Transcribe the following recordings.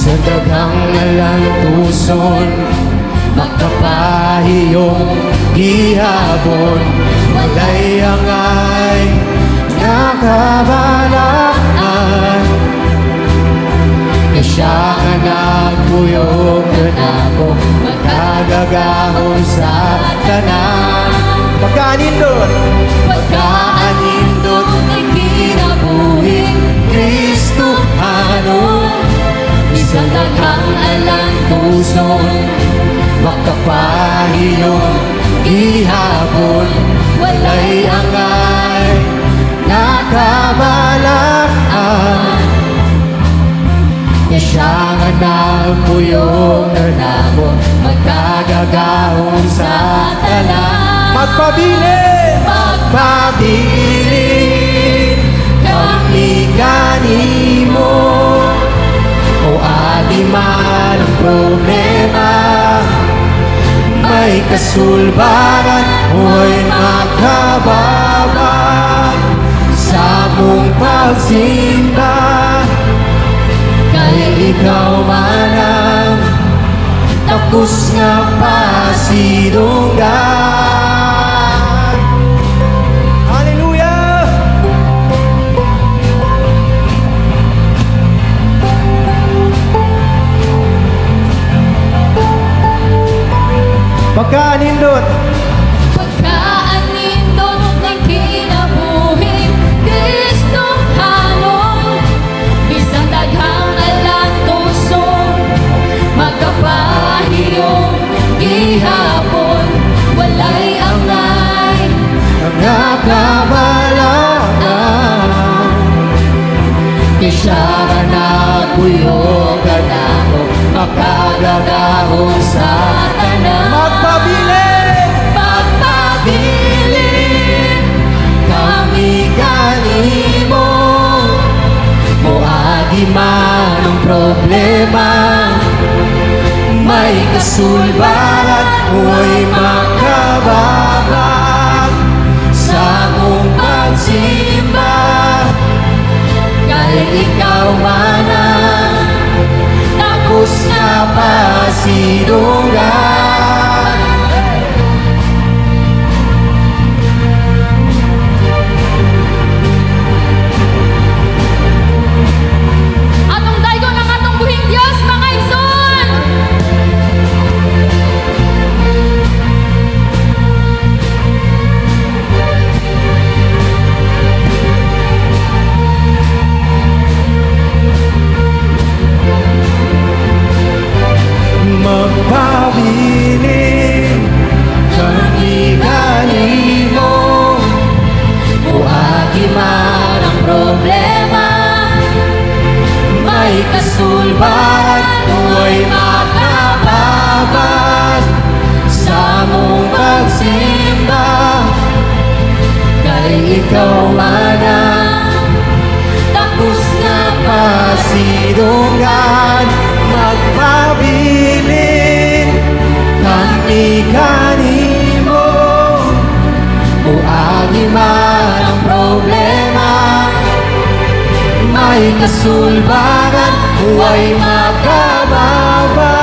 Bisan daghang alantuson, makapahiyong gihapon. Walay angay nga kabalaan, kay siya nga nagpuyong kanako, makagagahom sa tanan. Pagkaanindot, pagkaanindot ng kinabuhi, Kristohanon. Bisan daghang alantuson, makapahiyong gihapon. Walay angay nga kabalaan, kay siya nga nagpuyong kanako, magkagagahom sa tanan. Magpabilin! Magpabilin kami kanimo, moagi man ang problema, may kasulbaran, mo'y makababag sa among pagsimba, kay ikaw man ang takos nga pasidunggan. Hallelujah! Pagkaanindot, Pagkaanindot ng kinabuhi, Kristohanon. Bisan daghang alantuson, makapahiyong gihapon. Walay angay nga kabalaan, kay siya nga nagpuyong kanako, makagagahom sa tanan. Magpabilin! Magpabilin kami kanimo, moagi man ang problema, may kasulbaran, mo'y makababag sa among pagsimba, kay ikaw man ang takos nga pasidunggan. Atong daygon ang atong buhing Dios, mga igsoon! Magpabilin kami kanimo, moagi man ang problema, may kasulbaran, mo'y makababag sa among pagsimba, kay ikaw man ang takos nga pasidunggan. Magpabilin kami kanimo, moagi man ang problema, may kasulbaran, huwa'y makababa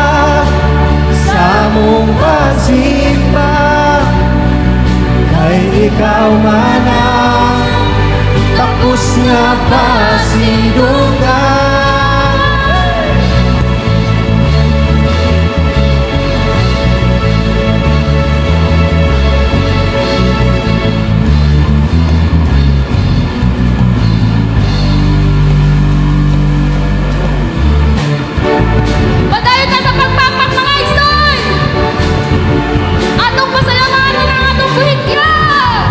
sa among pagsimba, kay ikaw man ang takos nga pasidunggan. Padayon ta sa pagpakpak, mga igsoon! Atong pasalamatan ang atong buhing Diyos!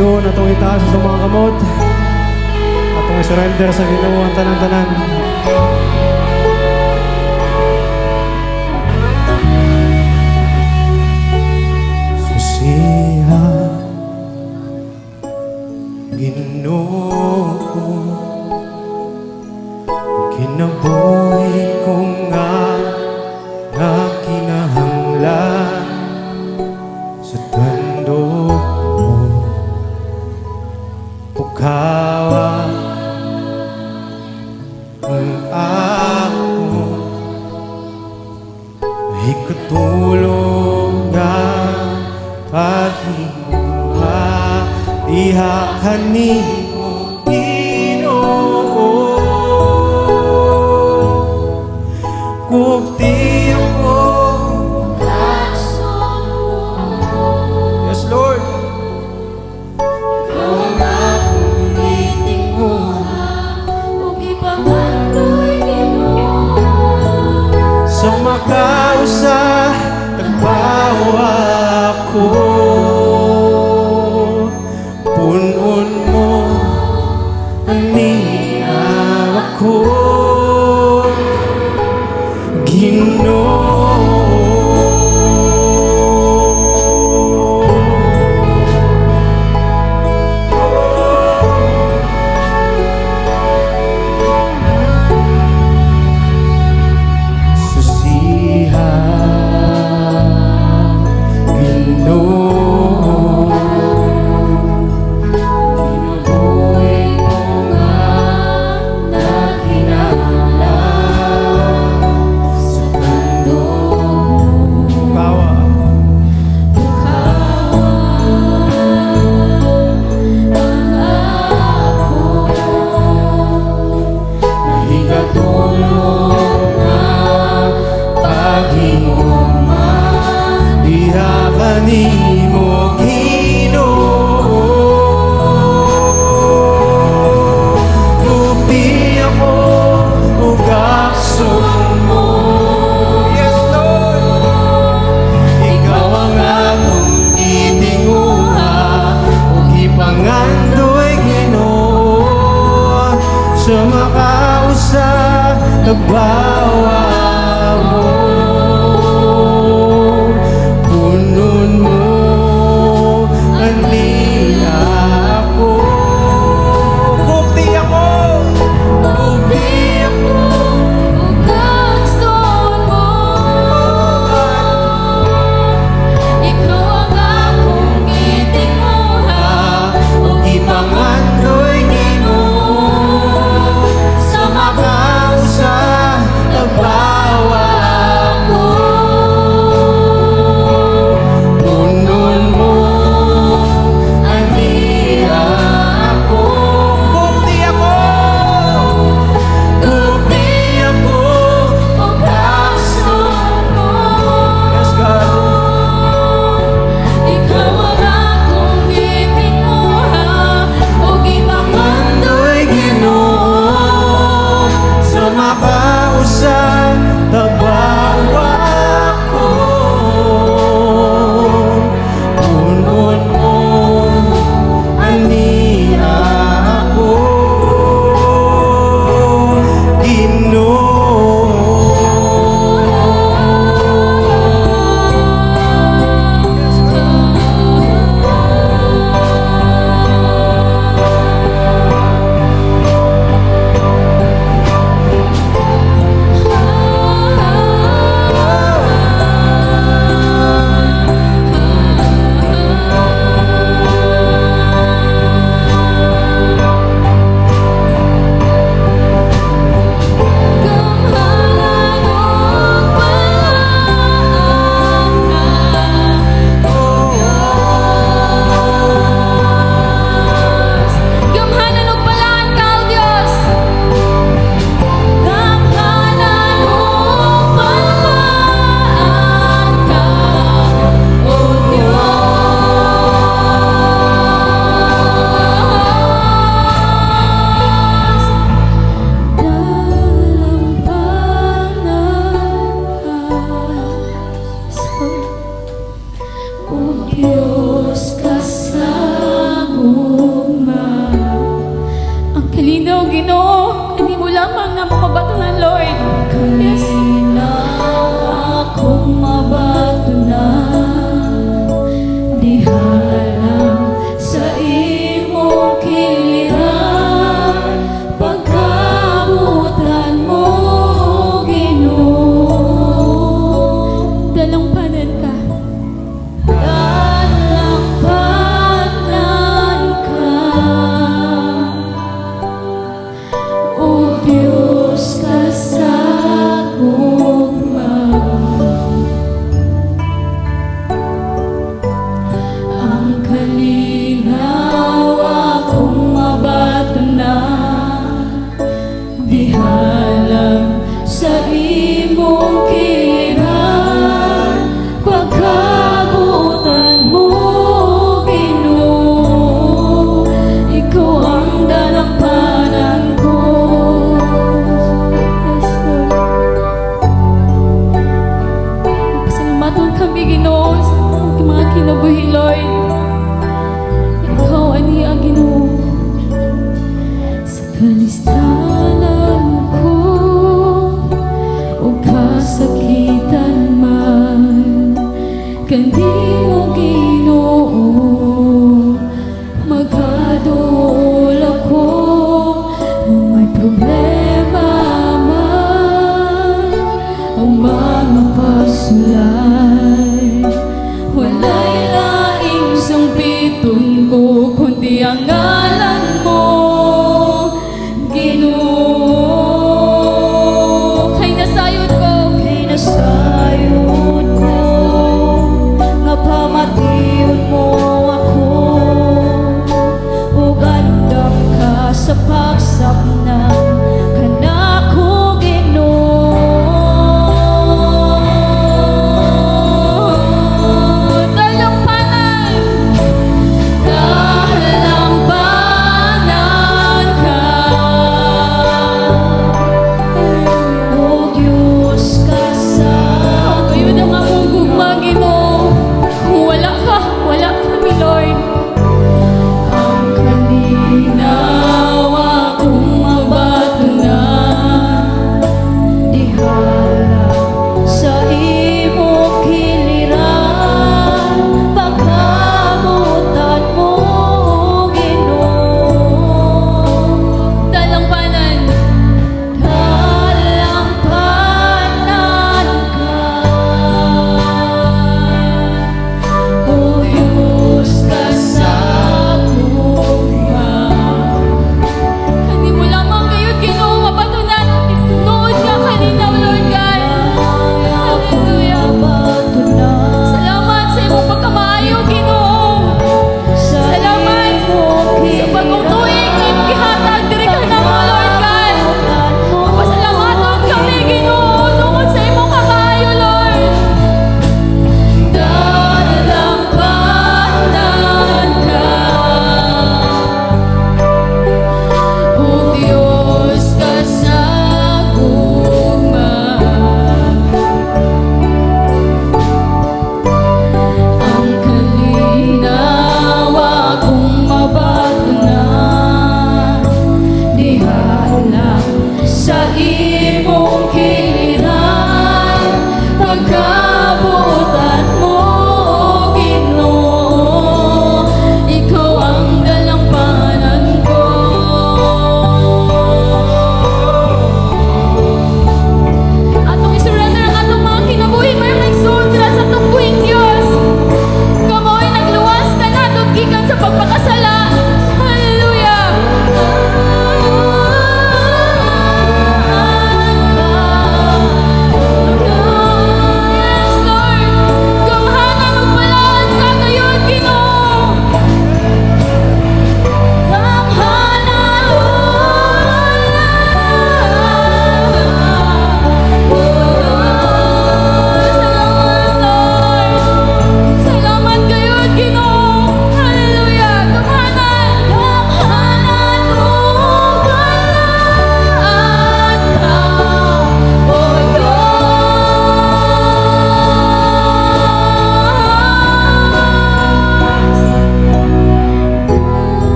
Igsoon, atong itaas sa mga kamot. Atong i-surrender sa Ginoo ang tanan-tanan. Susiha, Ginoo, kinabuhi ko nga kinahanglan sa tandog mo. Pukawa ang ako ikatulog nga paghinguma diha kanimo, Ginoo. Gubti ako. Yes, Lord. Ikaw ang akong gitinguha ug gipangandoy, Ginoo. Sa makausa tagbawa ko, Punon mo ani ako, Ginoo. Susiha, Ginoo, kinabuhi ko nga Nagkinahanglan sa tandog. Kawa. Pukawa ang ako Hikatulog nga paghinguma diha kanimo, Ginoo. Gubti ako ug akson mo. Yes, Lord. Ikaw ang akong gitinguha ug gipangandoy, Ginoo. Sa makausa tagbawa mo, Punon mo ani ako. Gubti ako. Gubti ako. Ug akson mo. Ikaw ang akong gitinguha ug gipangandoy, Ginoo. Sa Makausa tagbawa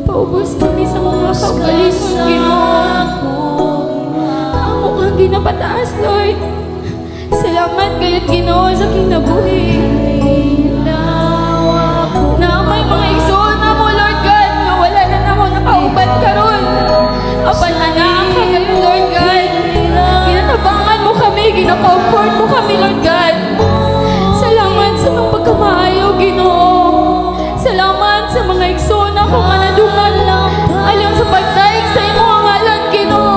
Paubos kami sa mga kaugalingon, Ginoo. Amo kang ginapataas, Lord. Salamat gayud, Ginoo, sa kinabuhi. Na may mga igsoon na mo, Lord God, nga wala na namo nakauban karon. Apan anaa ka gayon, Lord God. Ginatabangan mo kami, gina-comfort mo kami, Lord God. Salamat sa mga pagkamaayo, Ginoo. Salamat sa mga igsoon ako nga nadungag alang sa pagdaig sa imong ngalan, Ginoo.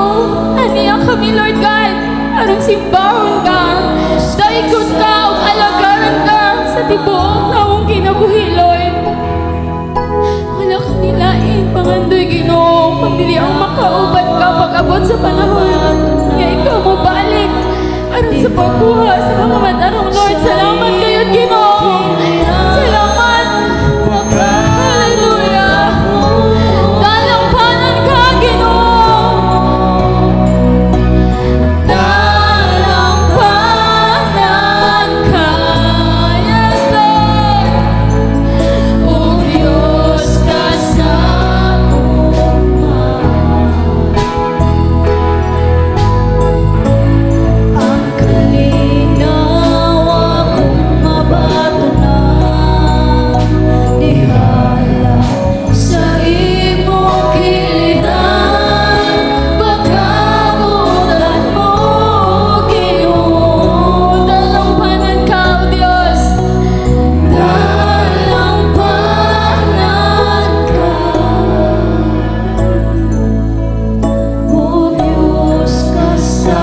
Ania kami, Lord God, aron simbahon ka, daigon ka, ug alagaran ka sa tibuok namong kinabuhi, Lord. Wala kami lain pangandoy, Ginoo, kundi ang makauban ka pag-abot sa panahon nga ikaw mo balik aron sa pagkuha sa mga matarong, Lord. Salamat kayo, Ginoo. Salamat. Hallelujah. Dalampanan ka, Ginoo. Dalampanan ka. Yes, Lord. O Diyos ka sa gugma. Ang kalinaw akong mabatunan, dihala sa imong kiliran, pagkabuotan mo, Ginoo. Dalampanan ka, O Diyos. Dalampanan ka, O Diyos ka sa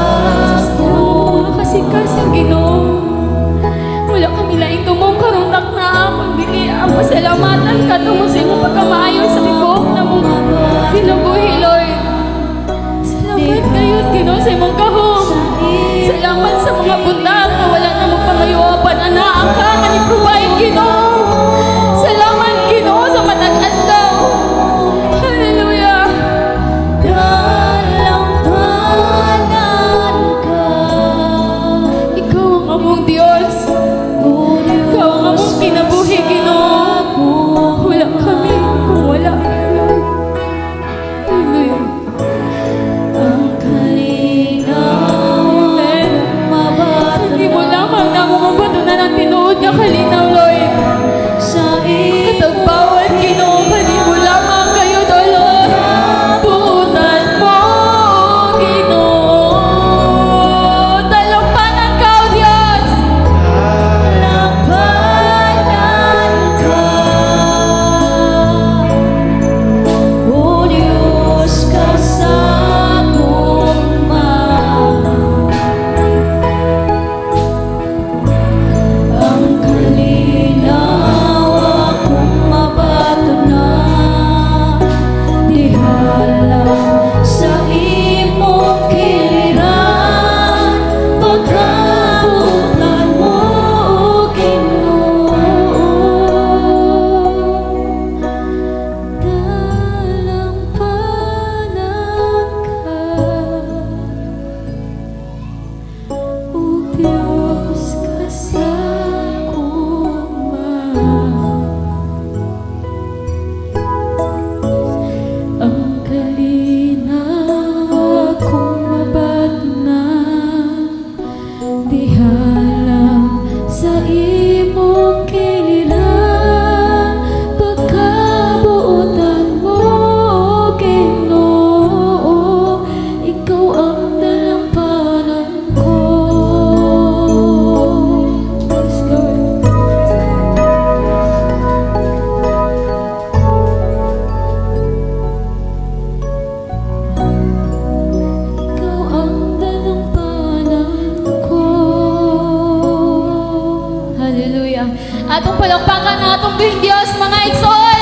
Oo, kasing-kasing, Ginoo. Wala kami laing tumong karong takna kundi ang pasalamatan ka tungod sa imong pagkamaayo sa tibuok namong kinabuhi, Lord. Salamat kayo, Ginoo, sa imong gahom. Salamat sa mga butang na wala na mo pangayuapan. Anaa ka nga ni-provide, Ginoo. Salamat, Ginoo, sa matag adlaw. Hallelujah. Dalampanan ka, Ikaw ang among Diyos. O Ikaw ang among kinabuhi, Ginoo. Wala kami kung wala ka, Lord. Hallelujah. Ang kalinaw Amen. mabatunan Hindi mo lamang na mabatunan ang tinuod nga kalinaw, Lord. sa Katagbawan, Ginoo, kanimo lamang kayo, O Lord. Buotan mo, Ginoo. Dalampanan ka, O Diyos. Dalampanan ka, O Diyos ka sa gugma. Ang kalinaw akong mabatunan, dihala sa imong kiliran, pagkabuotan mo, Ginoo. Dalampanan ka, O Diyos ka sa gugma. Ang kalinaw akong mabatunan, dihala sa imong kiliran, pagkabuotan mo, Ginoo. Ikaw ang dalampanan ko. Yes, Lord. Ikaw ang dalampanan ko. Hallelujah. Atong palakpakan ang atong Diyos, mga igsoon.